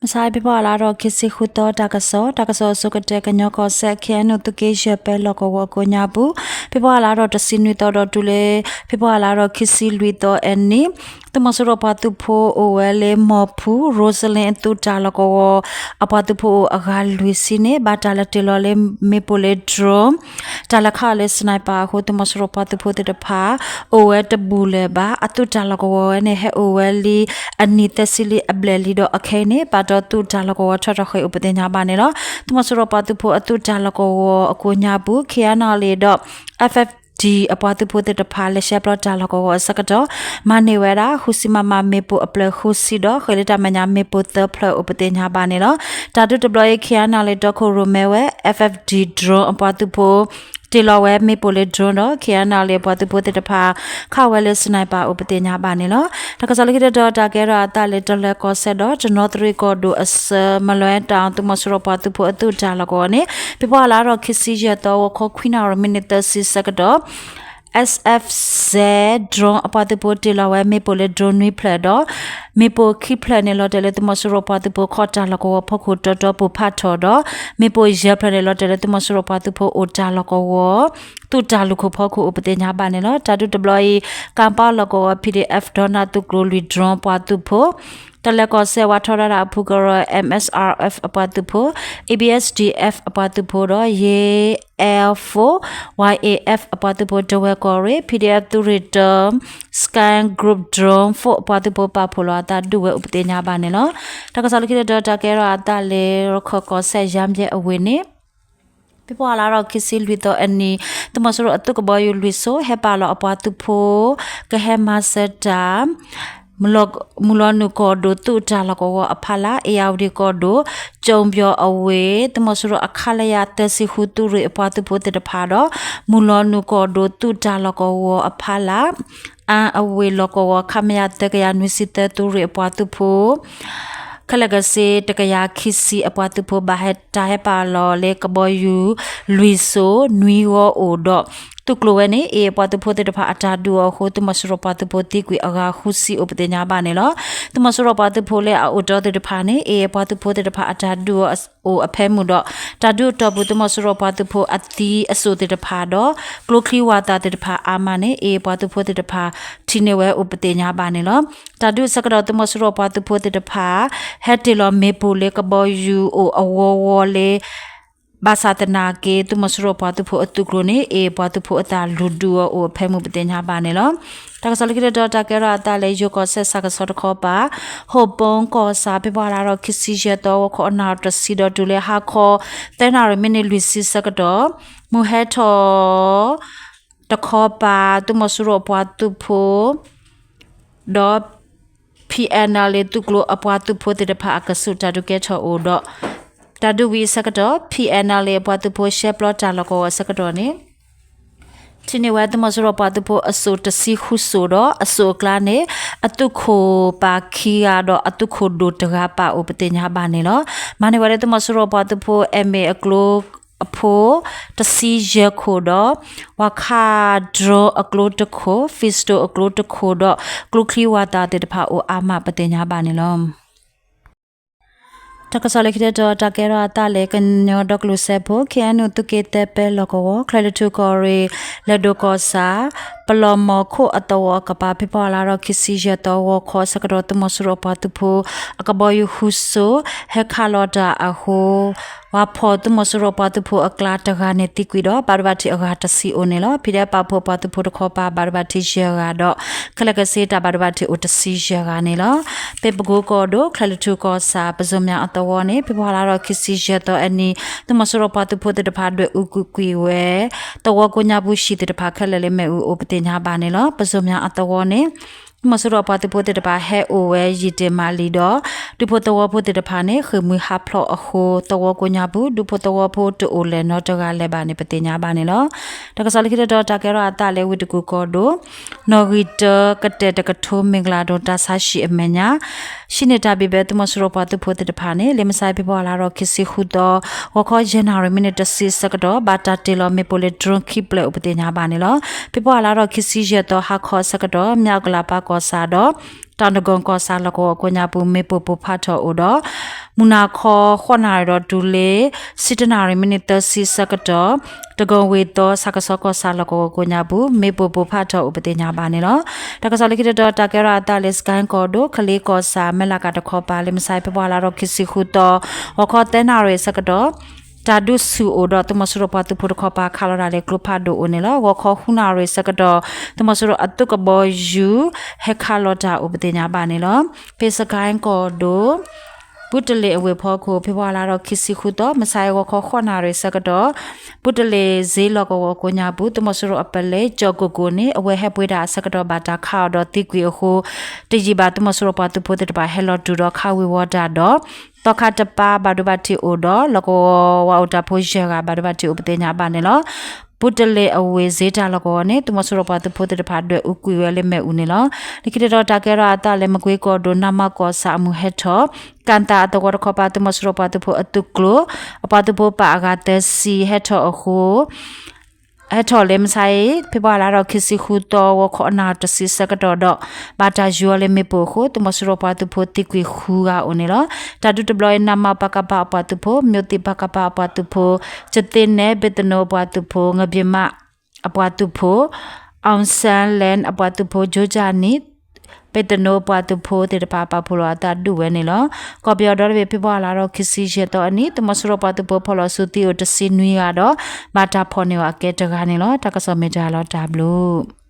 မဆါ ဖ့ၤဘြူၤအါလါဒီး ခံဆံဃုသီ တၢ်ကစီၣ်, တၢ်ကစီၣ်အဆိကတၢၢ် ကညီကီၢ်စဲၣ် ခ့ၣ်အဲၣ်ယူၣ် သုးက့ယဲၢ် ပဲလီၢ်ကဝီၤအကိးညါပူၤ ဖ့ၤဘြူၤအါလါဒီး တဆံနွံသီဒီးတုၤလၢ ဖ့ၤဘြူၤအါလါဒီး ခံဆံလွံၢ်သီအနံၤ သုးမီၤစိရိၤပှၤသုးဖိအိၣ်ဝဲလၢ မီၢ်ဖူ Rosaline အသုးတၢ်လီၢ်ကဝီၤအပှၤသုးဖိအိၣ်အဂၤလွံၢ်ဆံန့ၣ် ဘၣ်တၢ်လဲၤတ့ၢ်လီၤလၢမ့ၣ်ပိၢ်လၢ drone တၢ်လဲၤခးအီၤလၢ sniper အဃိ သုးမီၤစိရိၤပှၤသုးဖိသ့ၣ်တဖၣ် အိၣ်ဝဲတဘူၣ်လၢၤဘၣ်. အသုးတၢ်လီၢ်ကဝီၤဝဲန့ၣ် ဟဲအိၣ်ဝဲလံအနံၣ်သၢဆံလံအဘျဲၣ်လံဒီး အခဲအံၤန့ၣ် ဘၣ်တၢ်သုးတၢ်လီၢ်ကဝီၤထီၣ်ထီၣ်ဃ့ၢ်အိၣ်ပသ့ၣ်ညါဘၣ်န့ၣ်လီၤ. သုးမီၤစိရိၤပှၤသုးဖိအသုးတၢ်လီၢ်ကဝီၤအကိးညါပူၤ ခ့ၣ်အဲၣ်ယူၣ် ဒီး F F D အပှၤသုးဖိသ့ၣ်တဖၣ်လဲၤရှဲပျီတၢ်လီၢ်ကဝီၤအဆၢကတီၢ် မၤန့ၢ်ဝဲဒၣ် ဃုဆံ MM မ့ၣ်ပိၢ်အဖျၢၣ်ဃုဆံဒီး ဃ့ၢ်လၢတၢ်မဲာ်ညါမ့ၣ်ပိၢ်သၢဖျၢၣ်အိၣ်ပသ့ၣ်ညါဘၣ်န့ၣ်လီၤ. တၢ်ဒုးတဘျီအံၤ ခ့ၣ်အဲၣ်ယူၣ် တီခိၣ်ရိၣ်မဲဝဲ F F D drone အပှၤသုးဖိ တ့ၢ်လီၤဝဲမ့ၣ်ပိၢ်လၢ drone ဒီး ခ့ၣ်အဲၣ်ယူၣ် အပှၤသုးဖိသ့ၣ်တဖၣ် ခးဝဲလၢ sniper အိၣ်ပသ့ၣ်ညါဘၣ်န့ၣ်လီၤ. တၢ်ကစီၣ်လၢခံတတီၤ တၢ်ကဲထီၣ်အသးလၢ တလၢၤကီၢ်စဲၣ်ဒီး တနီသရံၣ်ကီၢ်ဒိၣ်အဆၢ မလွဲတၢ် သုးမီၤစိရိၤပှၤသုးဖိအသုးတၢ်လီၢ်ကဝီၤန့ၣ် ဖ့ၤဘြူၤအါလါဒီး ခံဆံယဲၢ်သီ ဂီၤခီခွံနၣ်ရံၣ် မံးနံးသၢဆံဆၢကတီၢ် S F Z drone အပှၤသုးဖိတ့ၢ်လီၤဝဲမ့ၣ်ပိၢ်လၢ drone နွံဖျၢၣ်ဒီး မ့ၣ်ပိၢ်ခံဖျၢၣ်န့ၣ် လီၤတဲာ်လၢသုးမီၤစိရိၤပှၤသုးဖိခီၣ်တၢ်လီၢ်ကဝီၤဖီခိၣ်တီတီပိၢ်ဖးထီၣ်ဒီး မ့ၣ်ပိၢ်ယဲၢ်ဖျၢၣ်န့ၣ် လီၤတဲာ်လၢသုးမီၤစိရိၤပှၤသုးဖိအိၣ်တၢ်လီၢ်ကဝီၤ သုးတၢ်လူၢ်ခိၣ်ဖီခိၣ်အိၣ်ပသ့ၣ်ညါဘၣ်န့ၣ်လီၤ. တၢ်ဒုးတဘျီအံၤ ကၣ်ပၣ်လီၢ်ကဝီၤ P D F ဒီနၢ်သုးကျိၤလွံၢ် drone ပှၤသုးဖိ တလၢၤကီၢ်စဲၣ် ဝးထီဒါတၢ်အဖုကရၢ M S R F အပှၤသုးဖိ A B S D F အပှၤသုးဖိဒီး ယ့ Air Force Y A F အပှၤသုးဖိ တဝဲၢ်ကီၢ်ရ့ၣ် P D F သုးရ့ၣ်တၢ Sky Group drone four အပှၤသုးဖိပာ်ဖှိၣ်လီၤအသးဒုးဝဲအိၣ်ပသ့ၣ်ညါဘၣ်န့ၣ်လီၤ. တၢ်ကစီၣ်လၢခံတတီၤ တၢ်ကဲထီၣ်အသးလၢ ရခၢၣ်ကီၢ်စဲၣ် ယါဘဲအဝ့ၢ်န့ၣ် ဖ့ၤဘြူၤအါလါဒီး ခံဆံလွံၢ်သီအနံၤ သုးမီၤစိရိၤအသုးကဘီယူၤလွံၢ်စိၤ ဟဲပာ်လီၤအပှၤသုးဖိ ကဟဲမၤစၢၤတၢ် မုၢ်လီၤနုာ်ကီၢ်ဒိၣ်သုးတၢ်လီၢ်ကဝီၤအဖီလာ် အ့ၣ်ယၣ်ဝတံၣ်ကီၢ်ဒိၣ် ကၠိဘျီအဝ့ၢ် သုးမီၤစိရိၤအ ခလရ သၢဆံဃု သုးရ့ၣ်အပှၤသုးဖိသ့ၣ်တဖၣ်ဒီး မုၢ်လီၤနုာ်ကီၢ်ဒိၣ်သုးတၢ်လီၢ်ကဝီၤအဖီလာ် အၣ်အဝ့ၢ်လီၢ်ကဝီၤ ခမရ သၢကယၤနွံဆံသၢ သုးရ့ၣ်အပှၤသုးဖိ ခဲလၢာ်ကဆ့ တကယၤခံဆံအပှၤသုးဖိ ဘၣ်ဟဲတၢ်ဟဲပာ်လီၤလၢကဘီယူၤလွံၢ်စိၤ နွံဂီၤအိၣ်ဒီး သုးကျိၤဝဲန့ၣ် အ့ၣ်အပှၤသုးဖိသ့ၣ်တဖၣ်အတၢ်ဒုးအီၤအဃိ သုးမီၤစိရိၤပှၤသုးဖိသံကွံာ်အဂၤဃုဆံအိၣ်ပသ့ၣ်ညါဘၣ်န့ၣ်လီၤ. သုးမီၤစိရိၤပှၤသုးဖိလၢအအိၣ်တီသ့ၣ်တဖၣ်န့ၣ် အ့ၣ်အပှၤသုးဖိသ့ၣ်တဖၣ်အတၢ်ဒုးအီၤအိၣ်အဖၢမုၢ်ဒီး တၢ်ဒုးအတီၢ်ပူၤ သုးမီၤစိရိၤပှၤသုးဖိအသံအစိၣ်သ့ၣ်တဖၣ်ဒီး ကျိချံဝးသးသ့ၣ်တဖၣ်အါမးန့ၣ် အ့ၣ်အပှၤသုးဖိသ့ၣ်တဖၣ် ထံၣ်န့ၢ်ဝဲအိၣ်ပသ့ၣ်ညါဘၣ်န့ၣ်လီၤ. တၢ်ဒုးအဆၢကတီၢ် သုးမီၤစိရိၤပှၤသုးဖိသ့ၣ်တဖၣ် ဟဲတ့ၢ်လီၤမ့ၣ်ပိၢ်လၢကဘီယူၤအိၣ်အဝီဝီလၢ ဘၣ်ဆၣ်သနာ်က့ သုးမီၤစိရိၤပှၤသုးဖိအသုးကျိၤန့ၣ် အ့ၣ်အပှၤသုးဖိအတၢ်လုၢ်ဒုးအီၤအိၣ်အဖၢမုၢ်ပသ့ၣ်ညါဘၣ်န့ၣ်လီၤ. တၢ်ကစီၣ်လၢခံတတီၤ တၢ်ကဲထီၣ်အသးလၢ ယိၤကီၢ်စဲၣ် စၢ်ကဆီတခီပၤ ဟိၣ်ပိကီၢ်ဆၣ် ဖ့ၤဘြူၤအါလါဒီး ခံဆံယဲၢ်သီ ဂီၤခီနၣ်ရံၣ်တဆံဒီးတုၤလၢဟါခီ သၢနၣ်ရံၣ် မံးနံးလွံၢ်ဆံဆၢကတီၢ် မုၢ်ဟဲထီၣ်တခီပၤ သုးမီၤစိရိၤအပှၤသုးဖိ ဒီး P N L A သုးကျိၤအပှၤသုးဖိသ့ၣ်တဖၣ်အကဆူး တၢ်ဒုးကဲထီၣ်အိၣ်ဒီး တၢ်ဒုးဝံၤအဆၢကတီၢ် P N L A အပှၤသုးဖိရှဲပျီတၢ်လီၢ်ကဝီၤအဆၢကတီၢ်န့ၣ် ထံၣ်န့ၢ်ဝဲသုးမီၤစိရိၤပှၤသုးဖိအစိၣ်တဆံဃုစိၣ်ဒီး အစိၣ်အကျါန့ၣ် အသုးခိၣ်ပၢ်ခံဂၤဒီး အသုးခိၣ်ဒိၣ်တဂၤပာ်အိၣ်ပသ့ၣ်ညါဘၣ်န့ၣ်လီၤ. မၤန့ၢ်ဝဲလၢသုးမီၤစိရိၤပှၤသုးဖိ M A အကျိအဖိ တဆံယဲၢ်ခိၣ်ဒီး ဝၤခး drone အကျိတခိၣ် pistol အကျိတခိၣ်ဒီး ကျိချံဝးသးသ့ၣ်တဖၣ်အိၣ်အါမးပသ့ၣ်ညါဘၣ်န့ၣ်လီၤ. တၢ်ကစီၣ်လၢခံတတီၤ တၢ်ကဲထီၣ်အသးလၢ ကညီဒီကလုာ်စၢဖှိၣ် ခ့ၣ်အဲၣ်ယူၣ် သုးက့သၢပဲလီၢ်ကဝီၤ ချဲၣ်လွီၢ်ထူၣ်ကီၢ်ရ့ၣ် လဲၤဒိၣ်ကီၢ်ဆၣ် ပလီၢ်မီၤခိၣ်အသဝီအကပၤ ဖ့ၤဘြူၤအါလါဒီး ခံဆံယဲၢ်သီ ဂီၤခီအဆၢကတီၢ် သုးမီၤစိရိၤပှၤသုးဖိ အကဘီယူၤဃုစိၤ ဟဲခးလီၤတၢ်အဃိ ဝၤဖီၣ်သုးမီၤစိရိၤပှၤသုးဖိအကျါတဂၤန့ၣ်သံကွံာ်ဒီး ဘၣ်ဒိဘၣ်ထံးအဂၤတဆံအိၣ်န့ၣ်လီၤ. ဖံးဒဲးပာ်ဖှိၣ်ပှၤသုးဖိတခီပၤ ဘၣ်ဒိဘၣ်ထံးယဲၢ်ဂၤဒီး ခဲလၢာ်ကဆ့တၢ်ဘၣ်ဒိဘၣ်ထံးအိၣ်တဆံယဲၢ်ဂၤန့ၣ်လီၤ. ပ့ၣ်ပကိကီၢ်ဒိၣ် ချဲၣ်လွီၢ်ထူၣ်ကီၢ်ဆၣ် ပစိၤမၠၣ်အသဝီန့ၣ် ဖ့ၤဘြူၤအါလါဒီး ခံဆံယဲၢ်သီအနံၤ သုးမီၤစိရိၤပှၤသုးဖိသ့ၣ်တဖၣ်ဒွဲၣ်အူကွံာ်ကွံာ်ဝဲ သဝီကိးညါပူၤဟံၣ်သ့ၣ်တဖၣ်ခဲလၢာ်လၢမ့ၣ်အူအိၣ်ပသ့ၣ်ညါဘၣ်န့ၣ်လီၤ. ပစိၤမၠၣ်အသဝီန့ၣ် သုးမီၤစိရိၤပှၤသုးဖိသ့ၣ်တဖၣ်ဟဲအိၣ်ဝဲယံာ်တ့ၢ်မးလံဒီး ဒူဖိသဝီဖိသ့ၣ်တဖၣ်န့ၣ် ဃ့ၢ်မှံဟးဖျိးအဃိ သဝီကိးညါပူၤ ဒူဖိသဝီဖိတအိၣ်လဲၣ်နီတဂၤလၢၤဘၣ်န့ၣ် ပသ့ၣ်ညါဘၣ်န့ၣ်လီၤ. တၢ်ကစီၣ်လၢခံတတီၤ တၢ်ကဲထီၣ်အသးလၢဝ့ၢ်တကူၣ်ကီၢ်ဒိၣ် နီၣ်ဂံၢ်တၢ ကတဲာ်တကထိမ့ၢ်ကလၤဒိၣ်တၢ်ဆါဟံၣ်အမဲာ်ညါ ဟံးန့ၢ်တၢ်ဘံၣ်ဘၢသုးမီၤစိရိၤပှၤသုးဖိသ့ၣ်တဖၣ်န့ၣ် လၢမုၢ်ဆါဖ့ၤဘြူၤအါလါဒီး ခံဆံဃုသီ ဂီၤခီယဲၢ်နၣ်ရံၣ် မံးနံးတဆံအဆၢကတီၢ် ဘၣ်တၢ်တ့ၢ်လီၤမ့ၣ်ပိၢ်လၢ drone ခံဖျၢၣ်အိၣ်ပသ့ၣ်ညါဘၣ်န့ၣ်လီၤ. ဖ့ၤဘြူၤအါလါဒီး ခံဆံယဲၢ်သီ ဟါခီအဆၢကတီၢ် မၠၣ်ကလၤပၢ်ကီၢ်ဆၣ်ဒီး တၢ်နဂီၢ်ကီၢ်ဆၣ်လီၢ်ကဝီၤကိးညါပူၤ မ့ၣ်ပိၢ်ပိၢ်ဖးထီၣ်အိၣ်ဒီး မုၢ်နၤခီ ဃိးနၣ်ရံၣ်ဒီးတုၤလၢ ဆံတၢနၣ်ရံၣ် မံးနံးသၢဆံဆၢကတီၢ် တကဝ့ၤသီ ဆၣ်ကဆီကီၢ်ဆၣ် လီၢ်ကဝီၤကိးညါပူၤ မ့ၣ်ပိၢ်ပိၢ်ဖးထီၣ်အိၣ်ပသ့ၣ်ညါဘၣ်န့ၣ်လီၤ. တၢ်ကစီၣ်လၢခံတတီၤ တၢ်ကဲထီၣ်အသးလၢ စကဲၣ်ကီၢ်ဒိၣ် ကလ့ကီၢ်ဆၣ် မဲၢ်လးကးတခီပၤ လၢမုၢ်ဆါအံၤ ဖဲဖ့ၤဘြူၤအါလါဒီး ခံဆံဃုသီ ဂီၤခီသၢနၣ်ရံၣ်အဆၢကတီၢ် တၢ်ဒုးဆူၣ်အိၣ်ဒီး သုးမီၤစိရိၤပှၤသုးဖိတခီပၤ ခးလီၤတၢ်လၢကျိဖးဒိၣ်အိၣ်န့ၣ်လီၤ. ဂီၤခီဃုနၣ်ရံၣ်အဆၢကတီၢ် သုးမီၤစိရိၤအသုးကဘီယူၤ ဟဲခးလီၤတၢ်အိၣ်ပသ့ၣ်ညါဘၣ်န့ၣ်လီၤ. ဖဲစကဲၣ်ကီၢ်ဒိၣ် ဘုတလ့ၣ်အဝ့ၢ်ဖီခိၣ် ဖဲဖ့ၤဘြူၤအါလါဒီး ခံဆံဃုသီ မုၢ်ဆါအံၤ ဂီၤခီဃိးနၣ်ရံၣ်အဆၢကတီၢ် ဘုတလ့ၣ်စ့လီၢ်ကဝီၤကိးညါပူၤ သုးမီၤစိရိၤအပလဲၤ ကၠီၣ်ကိၢ်ကိၢ်န့ၣ် အဝဲဟဲပှ့ၤတၢ်အဆၢကတီၢ် ဘၣ်တၢ်ခးအီၤဒီးသံကွံာ်အဃိ တယံာ်ဘၣ် သုးမီၤစိရိၤပှၤသုးဖိသ့ၣ်တဖၣ် ဟဲလီၤတုၤဒီးခးဝံၤဝီၤတၢ်ဒီး သီခါတပၤ ဘၣ်ဒိဘၣ်ထံးအိၣ်ဒီး လီၢ်ကဝီၤဝၤအိၣ်တၢ်ဖိယဲၢ်ဂၤ ဘၣ်ဒိဘၣ်ထံးအိၣ်ပသ့ၣ်ညါဘၣ်န့ၣ်လီၤ. ဘုတလ့ၣ်အဝ့ၢ်စ့တၢ်လီၢ်ကဝီၤန့ၣ် သုးမီၤစိရိၤပှၤသုးဖိသ့ၣ်တဖၣ် ဒွဲၣ်အူကွံာ်ဝဲလၢမ့ၣ်အူန့ၣ်လီၤ. လၢခံတတီၤ တၢ်ကဲထီၣ်အသးလၢ မကွ့ကီၢ်ဒိၣ် နမၢ်ကီၢ်ဆၣ်အမုၢ်ဟဲထီၣ် ကၣ်သးအသဝီတခီပၤ သုးမီၤစိရိၤပှၤသုးဖိအသုးကျိၤ အပှၤသုးဖိပာ်အဂၤသၢဆံ ဟဲထီၣ်အဃိ ဟဲထီၣ်လၢမုၢ်ဆါအံၤ ဖဲဖ့ၤဘြူၤအါလါဒီး ခံဆံဃုသီ ဂီၤခီအနၣ်တဆံ ဆၢကတီၢ်ဒီး ဘၣ်တၢ်ယူၤအီၤလၢမ့ၣ်ပိၢ်အဃိ သုးမီၤစိရိၤပှၤသုးဖိသံကွံာ်ဃုဂၤအိၣ်န့ၣ်လီၤ. တၢ်ဒုးတဘျီအံၤ နမၢ်ပကဖအပှၤသုးဖိ မၠိၣ်သံၣ်ပကဖအပှၤသုးဖိ ကသ့ၣ်နဲ ဘ့းသနိအပှၤသုးဖိ ငဘျ့မးအပှၤသုးဖိ အီၣ်စၣ်လဲၣ်အပှၤသုးဖိ ကၠိကၠၣ်နံၣ် ဘ့းသနိအပှၤသုးဖိသ့ၣ်တဖၣ် ပာ်ဖှိၣ်လီၤအသးဒုးဝဲန့ၣ်လီၤ. ကီၢ်ပယီၤဒီတဘ့ၣ် ဖ့ၤဘြူၤအါလါဒီး ခံဆံယဲၢ်သီအနံၤ သုးမီၤစိရိၤပှၤသုးဖိ ဖီၣ်လီၤစုသံအိၣ်တဆံနွံဂၤဒီး ဘၣ်တၢ်ဖီၣ်န့ၢ်အီၤအကဲတဂၤန့ၣ်လီၤ. တၢ်ကစီၣ်မ့ၢ်တၢ်လီၤတၢ်ဘျုး